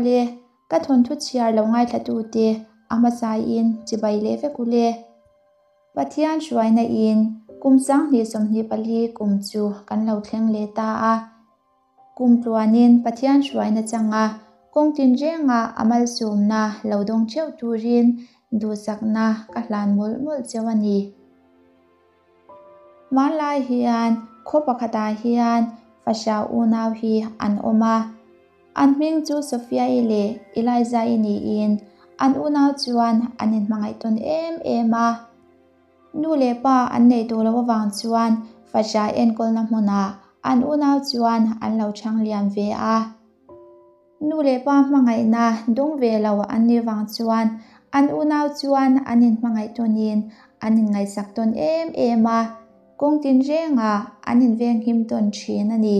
Awle, ka thawnthu chhiar lo ngaithlatute a hmasain chibai leh vek u le. Pathian hruaina in kum 2024 kum chu kan lo thleng leh ta a. Kum tluanin Pathian hruaina changa kawng tinrenga a malsawmna lo dawng theuh turin duhsakna ka hlan mawlh mawlh cheu a ni. Hmanlai hian khaw pakhatah hian Fasha unau hi an awm a. An hming chu Sophia-i leh Eliza-i niin an unau chuan an inhmangaih tawn em em a. Nu leh pa an neih tawh loh avang chuan Fasha enkawlna hmunah an unau chuan an lo chhang liam ve a. Nu leh pa hmangaihna dawng ve lo an nih vang chuan an unau chuan an inhmangaih tawnin an inngaihsak tawn em em a, kawng tinrengah an invenghim tawn thin a ni.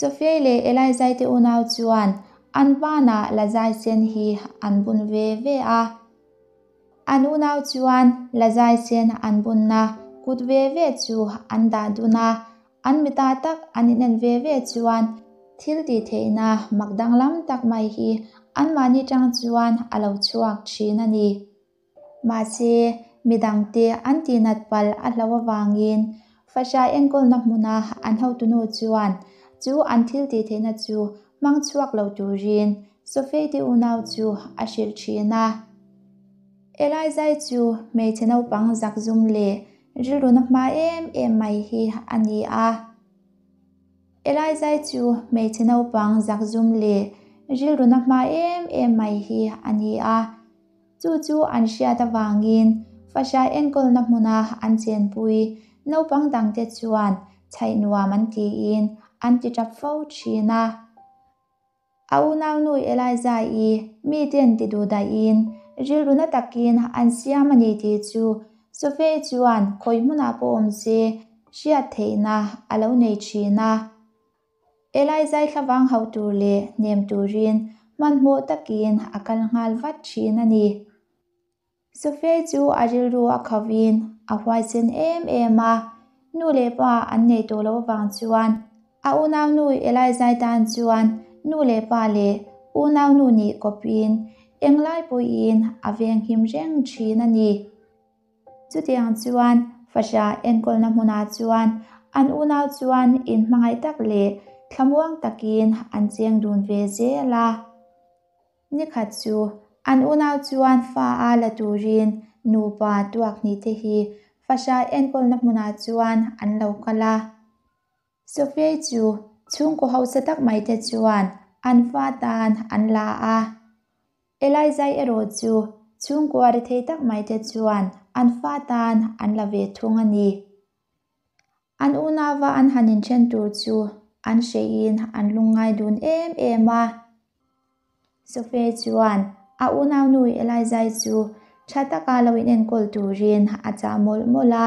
Sophia leh Elijah te unau chuan an banah lazai sen hi an bun ve ve a. An unau chuan lazai sen an bunna kut ve ve chu an dah dun a, An mitah tak an inen ve ve chuan thil tih theihna mak danglam tak mai hi anmahni tang chuan a lo chhuak thin a ni. Mahse, midangte an tihnat palh a hlo avangin Fasha enkawlna hmuna an hotunu chuan chu an thil tih theihna chu hmang chhuak lo turin Sophie te unau chu a hrilh thin a. Elizai chu hmeichhe naupang zakzum leh Rilruna hma em em mai hi a ni a. Elizai chu hmeichhe naupang zakzum leh rilruna hma em em mai hi a ni a. Chu chu an hriat avangin Fasha enkawlna hmuna an chenpui naupang dangte chuan chhaih nuam an tiin an ti tap fo thin a. A unaunu Eliza-i miten ti duh daihin rilru na takin an siam a ni tih chu Sophie chuan khawi hmunah pawh awm se hriat theihna a lo nei thin a. Eliza-i thlavang hauh tur leh hnem turin hmanhmawh takin a kal nghal vat thin a ni. Sophie chu a rilru a khovin a huaisen em em a, nu leh pa an nei tawh loh avang chuan a unaunu Elizai tan chuan nu leh pa leh unaunu nih kawpin englai pawhin a venghim reng thin a ni. Chutiang chuan Fasha enkawlna hmunah chuan an unau chuan inhmangaih tak leh thlamuang takin an cheng dun ve zel a. Nikhat chu an unau chuan fa a la turin nupa tuak hnih te hi Fasha enkawlna hmunah chuan an lo kal a. Sophie chu chhungkaw hausa tak mai te chuan an fa tan an la a. Elizai erawh chu chhungkua rethei tak mai te chuan an fa tan an la ve thung a ni. An unauva an han inthen tur chu an hreihin an lungngai dun em em a. Sophie chuan a unaunu Elizai chu tha taka lo inenkawl turin a chah mawlh mawlh a,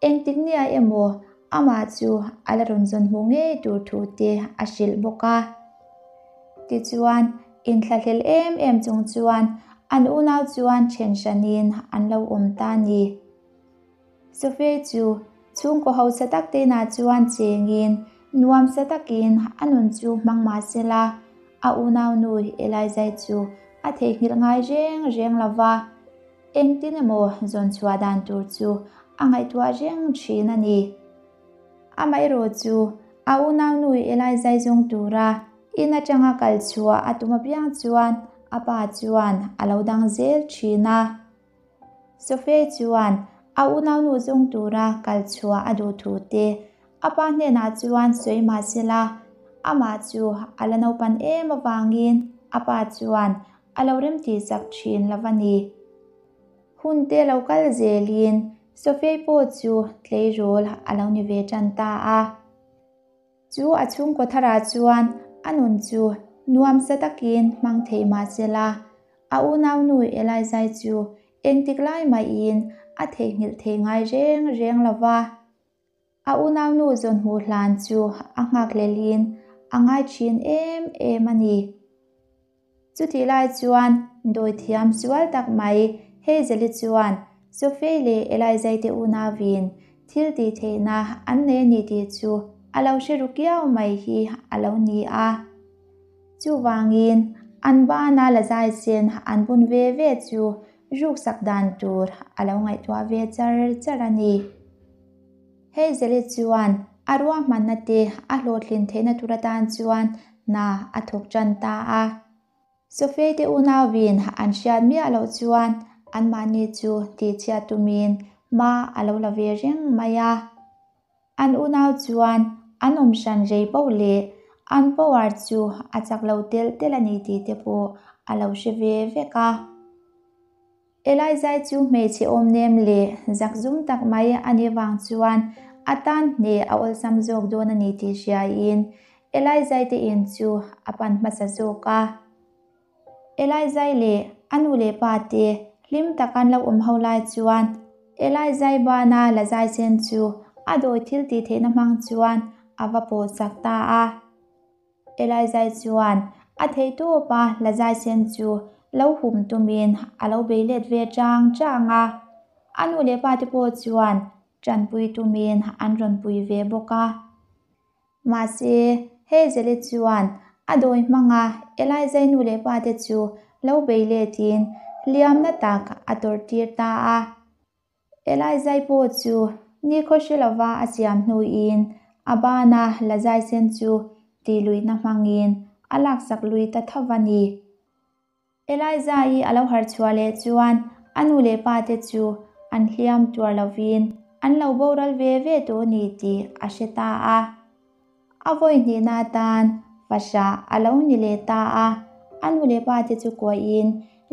engtik nia emaw amah chu a la rawn zawn hmuh ngei tur thu te a hrilh bawk a. Tichuan, inthlahlel em em chung chuan an unau chuan then hranin an lo awm ta a ni. Sophie chu chhungkaw hausa tak tenah chuan chengin nuamsa takin a nun chu hmang mah sela, a unaunu Elizai chu a theihnghilh ngai reng reng lo va, engtin emaw zawn chhuah dan tur chu a ngaihtuah reng thin a ni. Amaherawh chu a unaunu Elizai zawng tura in atanga kal chhuah a tum apiang chuan a pa chuan a lo dang zel thin a. Sophie chuan a unaunu zawng tura kal chhuah a duh thu te a pa hnenah chuan sawi mah sela, amah chu a la naupan em avangin a pa chuan a lo remtih sak thin lo a ni. Hun te lo kal zelin Sophie pawh chu tleirawl a lo ni ve tan ta a. Chu a chhungkaw tharah chuan a nun chu nuamsa takin hmang thei mah sela, a unaunu Elizai chu engtik lai mahin a theihnghilh thei ngai reng reng lo va. A unaunu zawn hmuh hlan chu a nghakhlelhin a ngai thin em em a ni. Chutih lai chuan dawithiam sual tak mai Hazel-i chuan Sophie leh Elizai te unauin thil tih theihna an nei a ni tih chu a lo hre ru kiau mai hi a lo ni a. Chuvangin, an bana la zai sen an bun ve ve chu ruksak dan tur a lo ngaihtuah ve char char a ni. Hazel-i chuan a ruahmanna te a hlawhtlin theihna tur atan chuan hna a thawk tan ta a. Sophie te unauin an hriat miah loh chuan anmahni chu tihchhiat tumin hma a lo la ve reng mai a. An unau chuan an awm hran rei poh leh an power chu a chak lo telh telh a ni tih te pawh a lo hre ve vek a. Elijah chu hmeichhe awm nem leh zakzum tak mai a nih vang chuan a tan hneh a awlsam zawk dawn a ni tih hriain Elijah te in chu a pan hmasa zawk a. Elijah leh a nu leh pa te hlim tak an lo awm ho lai chuan Elijah bana la zai sen chu a dawi thil tih theihna hmang chuan a va pawh chak ta a. Elijah chuan a theihtawpa la zai sen chu lo hum tumin a lo bei let ve chang chang a. A nu leh pa te pawh chuan tanpui tumin an rawn pui ve bawk a. Mahse, Hazel-i chuan a dawi hmanga Elijah nu leh pa te chu lo bei letin hliamna tak a tawrh tir ta a. Elijah pawh chu nikhaw hre lova a siam hnuin a bana la zai sen chu tihluihna hmangin a laksak lui ta tho a ni. Elijah-i a lo harh chhuah leh chuan a nu leh pa te chu an hliam tuar lovin an lo boral ve ve tawh a ni tih a hre ta a. A vawi hnihna atan fahrah a lo ni leh ta a, a nu leh pa te chu kuahin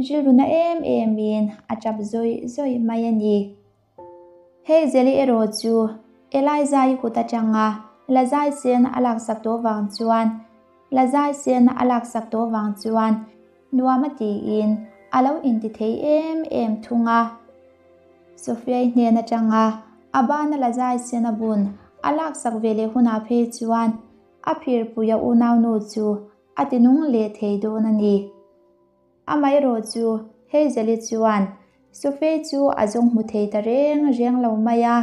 rilru na em emin a tap zawih zawih mai a ni. Hei Zeli erawh chu Elijah-i kut atanga la zai sen a laksak tawh vang chuan la zai sen a laksak tawh vang chuan nuam a tiin a lo inti thei em em thung a. Sophia-i hnen atanga a bana la zai sen a bun a laksak ve leh hunah phei chuan a phirpui a unaunu chu a tinung leh thei dawn a ni. Amaherawh chu Hazel-i chuan Sophie chu a zawng hmu thei ta reng reng lo mai a.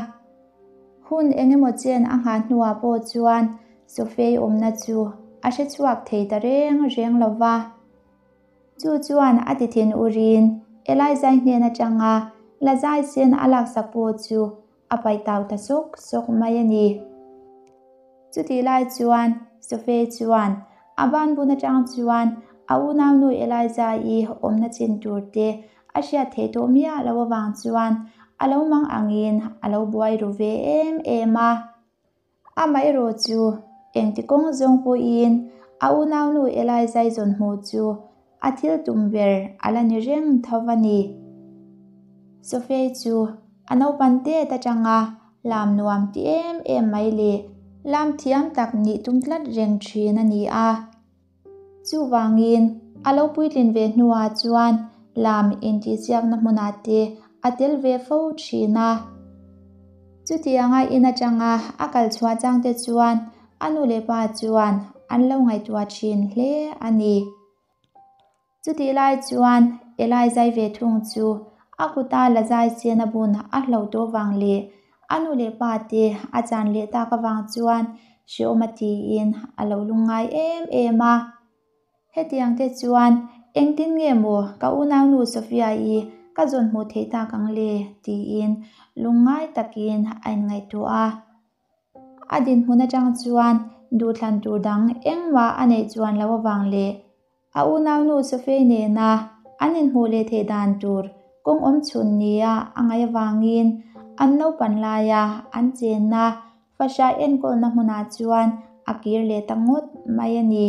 Hun eng emaw chen a nghah hnuah pawh chuan Sophie awmna chu a hre chhuak thei ta reng reng lo va. Chu chuan a ti thin urin Elijah hnen atanga la zai sen a laksak pawh chu a paih tau ta sawk sawk mai a ni. Chutih lai chuan Sophie chuan a ban bun atang chuan a unaunu Eliza-i awmna chin tur te a hriat theih tawh miah loh avang chuan a lo mang angin a lo buai ru ve em em a. Amaherawh chu engti kawng zawng pawhin a unaunu Eliza-i zawn hmuh chu a thil tum ber a la ni reng tho a ni. Sophie chu a naupan tet atanga lam nuam ti em em mai leh lam thiam tak nih tum tlat reng thin a ni a. Chuvangin, a lo puitlin ve hnuah chuan lam intihsiakna hmunah te a tel ve fo thin a. Chutianga in atanga a kal chhuah chang te chuan a nu leh pa chuan an lo ngaihtuah thin hle a ni. Chutih lai chuan Eli zai ve thung chu a kuta la zai chen a bun a hlo tawh vang leh a nu leh pa te a chan leh tak avang chuan hreawm a tiin a lo lungngai em em a. Hetiang te chuan engtin nge maw ka unaunu Sophia-i ka zawn hmuh theih tak ang le tiin lungngai takin a inngaihtuah a. A dinhmun atang chuan duhthlan tur dang engmah a neih chuan loh avang leh A unaunu Sophie nena an inhmuh leh theih dan tur kawng awm chhun nia a ngaih avangin an naupan laia an chenna fahrah enkawlna hmunah chuan a kir leh ta ngawt mai a ni.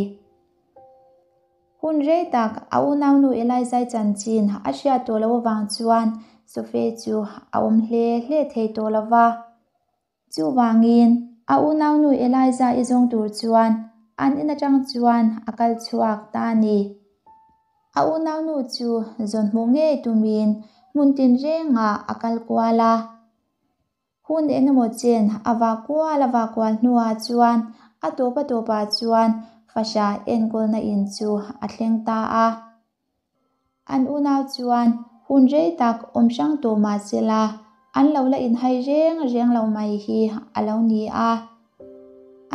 Hun rei tak a unaunu Elijah chanchin a hriat tawh loh avang chuan Sophie chu a awm hle hle thei tawh lo va. Chuvangin, a unaunu Eliza i zawng tur chuan an in atang chuan a kal chhuak ta a ni. A unaunu chu zawn hmuh ngei tumin hmun tinrengah a kal kual a. Hun eng emaw chen a vah kual a vah kual hnuah chuan a tawp a tawpah chuan fahrah enkawlna in chu a thleng ta a. An unau chuan hun rei tak awm hrang tawh mah se la, an lo la inhai reng reng lo mai hi a lo ni a.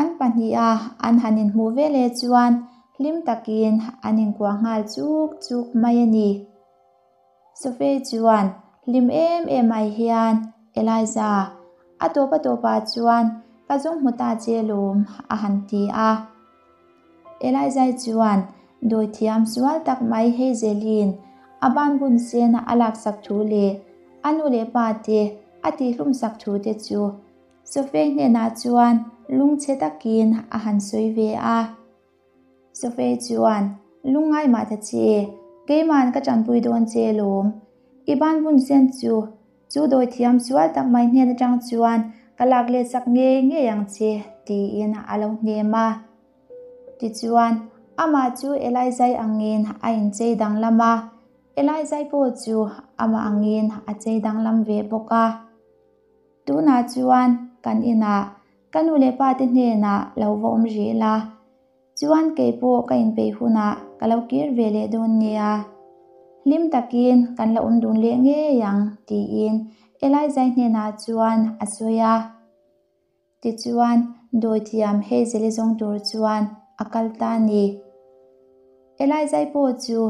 An pahniha an han inhmuh ve leh chuan hlim takin an inkuah nghal chuk chuk mai a ni. Sophie chuan hlim em em mai hian, Eliza, a tawp a tawpah chuan ka zawng hmu ta che lawm, a han ti a. Eliza chuan dawithiam sual tak mai Hazel-in a ban bun sen a laksak thu leh a nu leh pa te a tihhlumsak thu te chu Sophie hnenah chuan lungchhe takin a han sawi ve a. Sophie chuan, Lungngai mah ta che, keiman ka tanpui dawn che lawm. I ban bun sen chu, chu dawithiam sual tak mai hnen atang chuan ka lak let sak ngei ngei ang che, tiin a lo hnem a. Tichuan, amah chu Elijah angin a inchei danglam a, Elijah pawh chu amah angin a chei danglam ve bawk a. Tunah chuan kan inah ka nu leh pa te hnenah lo va awm rih la, chuan kei pawh ka inpeih hunah ka lo kir ve leh dawn nia. Hlim takin kan la awm dun leh ngei ang tiin Elijah hnenah chuan a sawi a. Tichuan dawithiam Hazel-i zawng tur chuan a kal ta a ni. Elijah pawh chu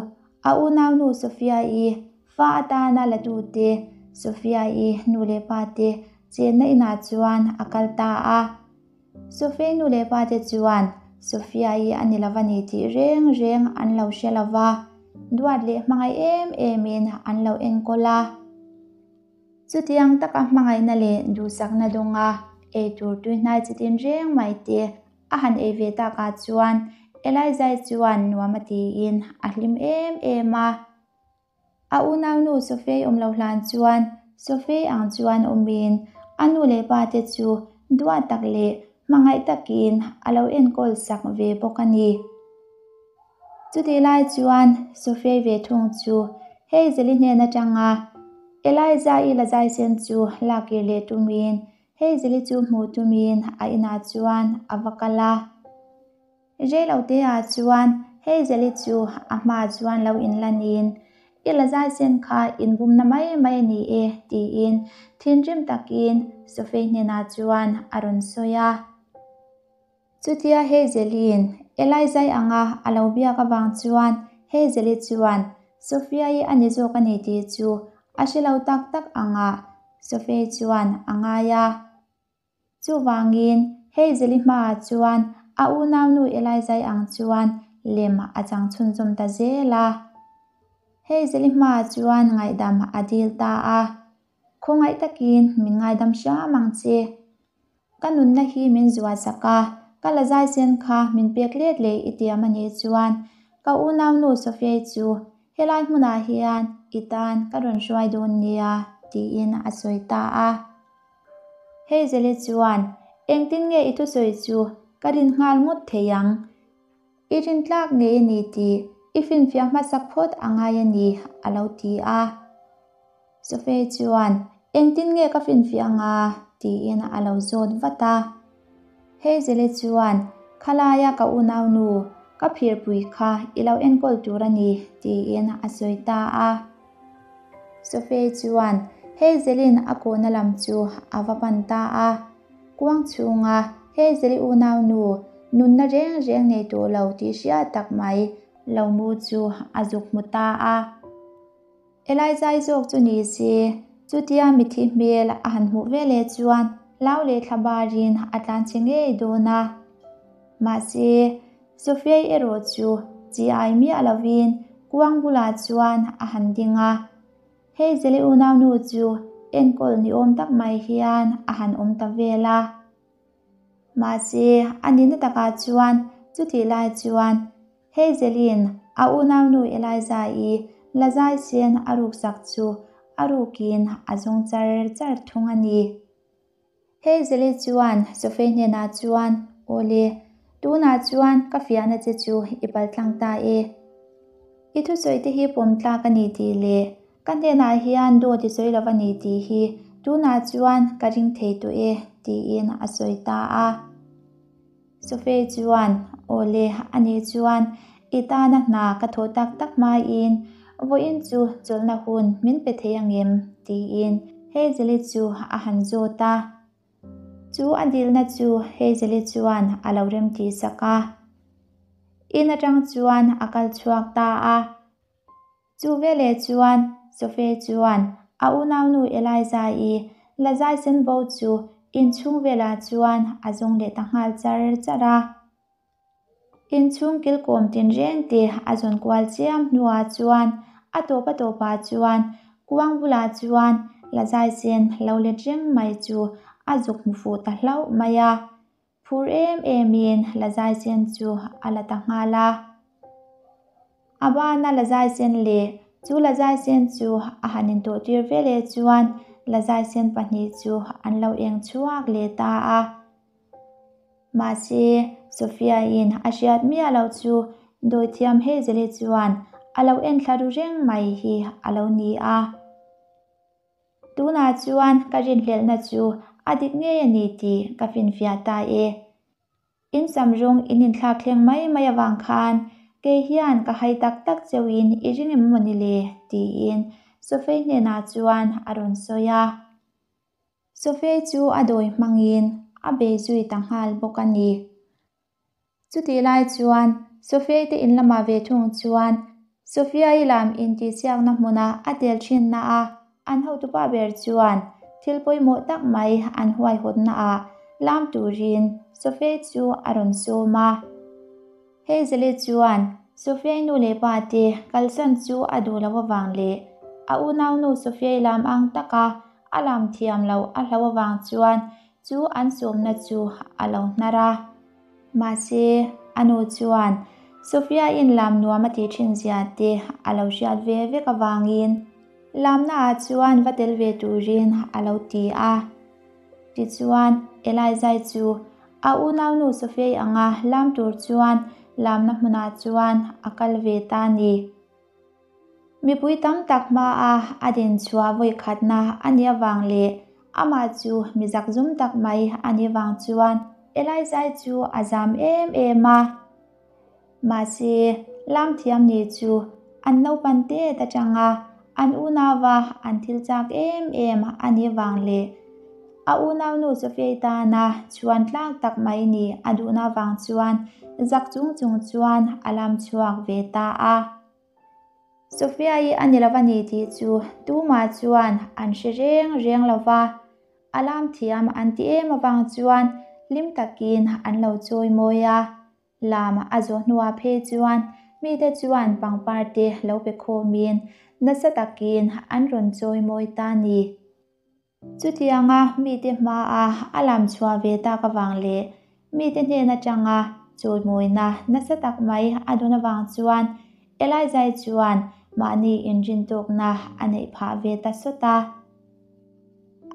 a unaunu Sophia-i fa atana la tute Sophia-i nu leh pa te chenna inah chuan a kal ta a. Sophia-i nu leh pa te chuan Sophia-i a ni lova ni tih reng reng an lo hre lova, duat leh hmangaih em emin an lo enkawl a. Chutiang taka hmangaihna leh duhsakna dawnga ei tur tuihnai chitin reng mai te a han ei ve takah chuan Elijah chuan nuam a tiin a hlim em em a. A unaunu Sophie awm lo hlan chuan Sophie ang chuan awmin a nu leh pa te chu duat tak leh hmangaih takin a lo enkawl sak ve bawk a ni. Chutih lai chuan Sophie ve thung chu Hazel-i hnen atanga Eliza-i la zaisen chu lakir leh tumin Hazel-i chu hmuh tumin a inah chuan a va kal a. Reiloteah chuan Hazel-i chu a hmaah chuan lo inlanin, I la zaisen kha inbumna mai mai a ni e, tiin thinrim takin Sophie hnenah chuan a rawn sawi a. Chutia Hazel-i'n Elijah-i anga a lo biak avang chuan Hazel-i chuan Sophia-i a ni zawk a ni tih chu a hre lo tak tak anga Sophia-i chuan a ngai a. Chuvangin Hazel-i hmaah chuan a unaunu Elijah-i ang chuan lem a chang chhunzawm ta zel a. Hazel-i hmaah chuan ngaihdam a dil ta a. Khawngaih takin min ngaidam hram ang che. Ka nunna hi min zuah sak a, ka la zai sen kha min pek let leh i tiam a nih chuan ka unaunu Sophia-i chu helai hmunah hian i tan ka rawn hruai dawn nia tiin a sawi ta a. Hazel-i chuan, Engtin nge i thusawi chu ka rin nghal ngawt thei ang? I rintlak ngei a ni tih i finfiah hmasak phawt a ngai a ni a lo ti a. Sophie chuan, Engtin nge ka finfiah anga? tiin a lo zawt vat a. Hazel-i chuan, Khalaia ka unaunu, ka phirpui kha i lo enkawl tur a ni, tiin a sawi ta a. Sophie chuan Hazel-in a kawhna lam chu a va pan ta a. Kuang chhunga Hazel-i unaunu, nunna reng reng nei tawh lo tih hriat tak mai lo mu chu a zuk hmu ta a. Elijah zawk chu ni se, chutia mithi hmel a han hmuh veleh chuan hlau leh thla barin a tlan chhe ngei dawn a. Mahse, Sophia-i erawh chu chi ai miah lovin kuang bulah chuan a han ding a. Hazel-i unaunu chu enkawl ni awm tak mai hian a han awm ta vel a. Mahse, a nihna takah chuan chutih lai chuan Hazel-in a unaunu Eliza-i la zai sen a ruksak chu a rukin a zawng char char thung a ni. Hazel-i chuan Sophie hnenah chuan, Awle, tunah chuan ka fiahna che chu i paltlang ta e. I thusawi te hi pawm tlak a ni tih leh ka hnenah hian dawt i sawi lo a ni tih hi tunah chuan ka ring thei tawh e, tiin a sawi ta a. Sophie chuan, Awle, ani chuan i tana hna ka thawh tak tak hmain vawiin chu chawlhna hun min pe thei angem? tiin Hazel-i chu a han zawt a. Chu a dilna chu Hazel-i chuan a lo remtih sak a. In atang chuan a kal chhuak ta a. Chu veleh chuan Sophie chuan a unaunu Eliza-i la zai sen bo chu inchhung velah chuan a zawng leh ta nghal char char a. Inchhung kilkawm tinreng te a zawn kual chiam hnuah chuan a tawp a tawpah chuan kuang bulah chuan la zai sen lo let reng mai chu a zuk hmu fuh ta hlauh mai a. Phur em emin la zai sen chu a la ta nghal a. A bana la zai sen leh chu la zai sen chu a han intawhtir veleh chuan la zai sen pahnih chu an lo eng chhuak leh ta a. Mahse, Sophia-in a hriat miah loh chu dawithiam Hazel-i chuan a lo enthla ru reng mai hi a lo ni a. Tunah chuan ka rinhlelhna chu a dik ngei a ni tih ka finfiah ta e. In sam rawng in inthlak thleng mai mai avang khan kei hian ka hai tak tak cheuhin i ring em maw ni le? tiin Sophie hnenah chuan a rawn sawi a. Sophie chu a dawi hmangin a bei zui ta nghal bawk a ni. Chutih lai chuan Sophia-i te in lamah ve thung chuan Sophia-i lam intihsiakna hmuna a tel thinna a an hotupa ber chuan thil pawimawh tak mai an huaihawtna ah lam turin Sophia-i chu a rawn sawm a. Hazel-i chuan Sophia-i nu leh pa te kalsan chu a duh loh avang leh a unaunu Sophia-i lam ang taka a lam thiam loh a hlauh avang chuan chu an sawmna chu a lo hnar a. Mahse, a nu chuan Sophia-in lam nuam a tih thin zia te a lo hriat ve vek avangin lamnaah chuan va tel ve turin a lo ti a. Tichuan, Elijah chu a unaunu Sophia-i anga lam tur chuan lamna hmunah chuan a kal ve ta a ni. Mipui tam tak hmaa a din chhuah vawi khatna a nih avang leh amah chu mi zakzum tak mai a nih vang chuan Elijah chu a zam em em a. Mahse, lamthiam ni chu an naupan tet atanga an unauva an thil chak em em a nih vang leh a unaunu Sophia-i tana chhuan tlak tak mai nih a duhna vang chuan zak chung chung chuan a lam chhuak ve ta a. Sophia-i a ni lo a ni tih chu tumah chuan an hre reng reng lo va, a lam thiam an ti em avang chuan hlim takin an lo chawi mawi a. Lam a zawh hnuah phei chuan mite chuan pangpar te lo pe khawmin nasa takin an rawn chawi mawi ta a ni. Chutianga mite hmaa a lam chhuah ve tak avang leh mite hnen atanga chawimawina nasa tak mai a dawn avang chuan Elijah chuan mahni inrintawkna a neih phah ve ta sawt a.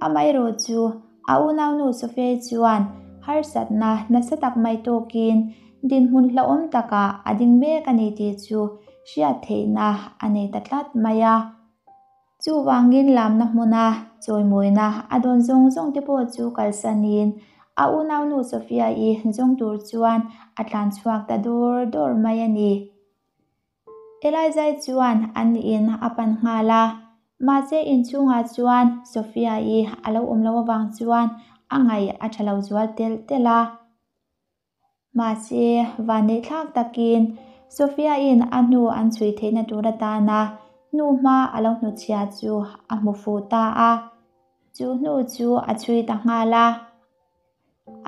Amaherawhchu chu a unaunu Sophia chuan harsatna nasa tak mai tawkin dinhmun hlauhawm takah a ding mek a ni tih chu hriat theihna a nei ta tlat mai a. Chuvangin lamna hmuna chawimawina a dawn zawng zawng te pawh chu kalsanin a unaunu Sophia-i zawng tur chuan a tlan chhuak ta dawr dawr mai a ni. Elijah chuan an in a pan nghal a, mahse inchhungah chuan Sophia-i a lo awm loh avang chuan a ngaih a tha lo zual telh telh a. Mahse, vanneihthlak takin Sophia-in a hnu an chhui theihna tur atana hnu hma a lo hnutchhia chu a hmu fuh ta a. Chu hnu chu a chhui ta nghal a.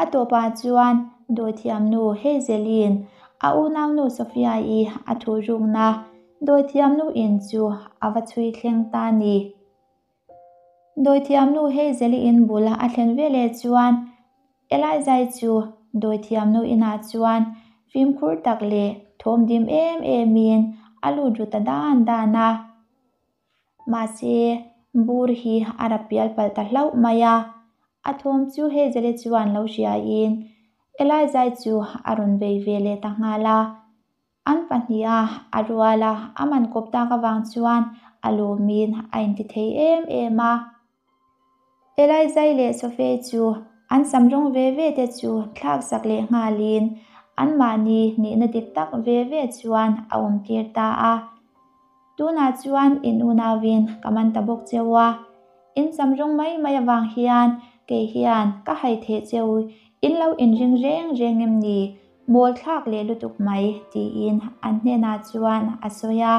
A tawpah chuan dawithiamnu Hazel-in a unaunu Sophia-i a thuhrukna dawithiamnu in chu a va chhui thleng ta a ni. Dawithiamnu Hazel-i in bul a thlen veleh chuan Elijah chu dawithiamnu inah chuan fimkhur tak leh thawmdim em emin a lut ru ta dan dan a. Mahse, bur hi a rap pial palh ta hlauh mai a. A thawm chu Hazel-i chuan lo hriain Elijah chu a rawn vei ve leh ta nghal a. An pahniha a rual a, a man kawp tak avang chuan a lawmin a inti thei em em a. Elijah leh Sophie chu an sam rawng ve ve te chu thlak sak leh nghalin anmahni nihna dik tak ve ve chuan a awm tir ta a. Tunah chuan in unauin ka man ta bawk cheu a, in sam rawng mai mai avang hian kei hian ka hai theh cheu in lo inring reng reng em ni? Mawl thlak leh lutuk mai, tiin an hnenah chuan a sawi a.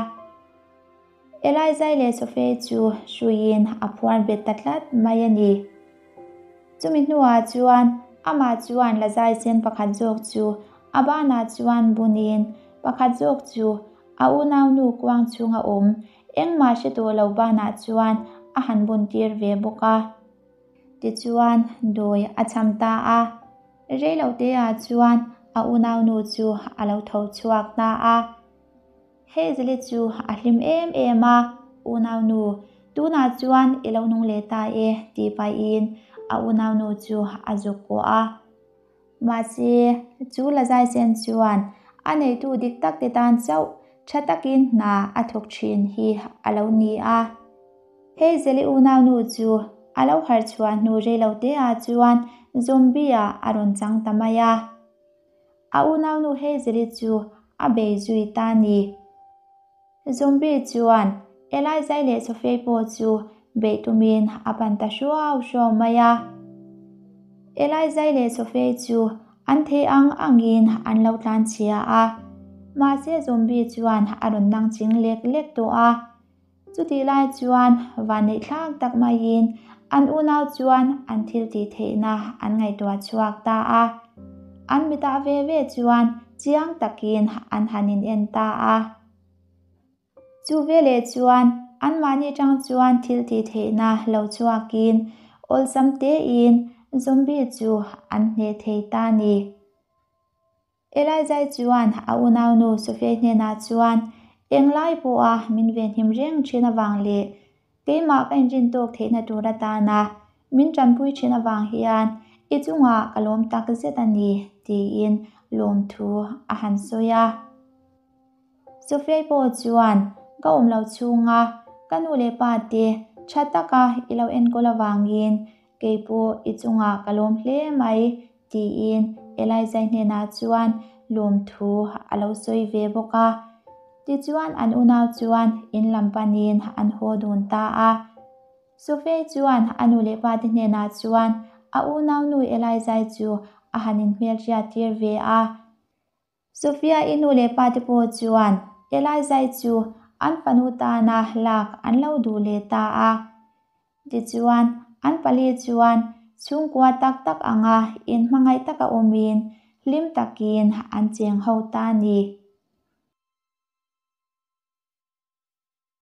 Elijah leh Sophie chu hruiin a phuar bet ta tlat mai a ni. Chumi hnuah chuan amah chuan la zai sen pakhat zawk chu a banah chuan bunin pakhat zawk chu a unaunu kuang chhunga awm engmah hre tawh lo banah chuan a han buntir ve bawk a. Tichuan dawi a cham ta a. Reiloteah chuan a unaunu chu a lo tho chhuak ta a. Hazel-i chu a hlim em em a, Unaunu, tunah chuan i lo nung leh ta e tih pahin a unaunu chu a zuk kuah a. Mahse, chu lazai sen chuan a neitu dik tak te tan chauh tha takin hna a thawk thin hi a lo ni a. Hazel-i unaunu chu a lo harh chhuah hnu reiloteah chuan zombie-ah a rawn chang ta mai a. A unaunu Hazel-i chu a bei zui ta ni. Zombie chuan Elijah leh Sophia pawh chu beih tumin a pan ta hruau hruau mai a. Elijah leh Sophia chu an thei ang angin an lo tlan chhia a, mahse Zombie chuan a rawn nang ching lek lek tawh a. Chutih lai chuan vanneih thlak tak maiin an unau chuan an thil tih theihna an ngaihtuah chhuak ta a. An mitah ve ve chuan chiang takin an han in en ta a. Chu veleh chuan anmahni tang chuan thil tih theihna lo chhuakin awlsam tein zombie chu an hneh thei ta ni. Elijah chuan a unaunu Sophia hnenah chuan, Englai pawha min venhim reng thin avang leh keimah ka inrin tawk theihna tur atana min tanpui thin avang hian i chungah ka lawm tak zet a ni, tiin lawmthu a han sawi a. Sophia pawh chuan, Ka awm lo chhunga ka nu leh pa te tha taka i lo enkawl avangin kei pawh i chungah ka lawm hle mai, tiin Elijah hnenah chuan lawmthu a lo sawi ve bawk a. Tichuan an unau chuan in lam panin an haw dun ta a. Sophia chuan a nu leh pate hnenah chuan a unaunu Elijah chu a han inhmelhriat tir ve a. Sophia-i nu leh pate pawh chuan Elijah chu an fanu tana lak an lo duh leh ta a. Tichuan, an pali chuan chhungkua tak tak anga inhmangaih taka awmin hlim takin an cheng ho ta a ni.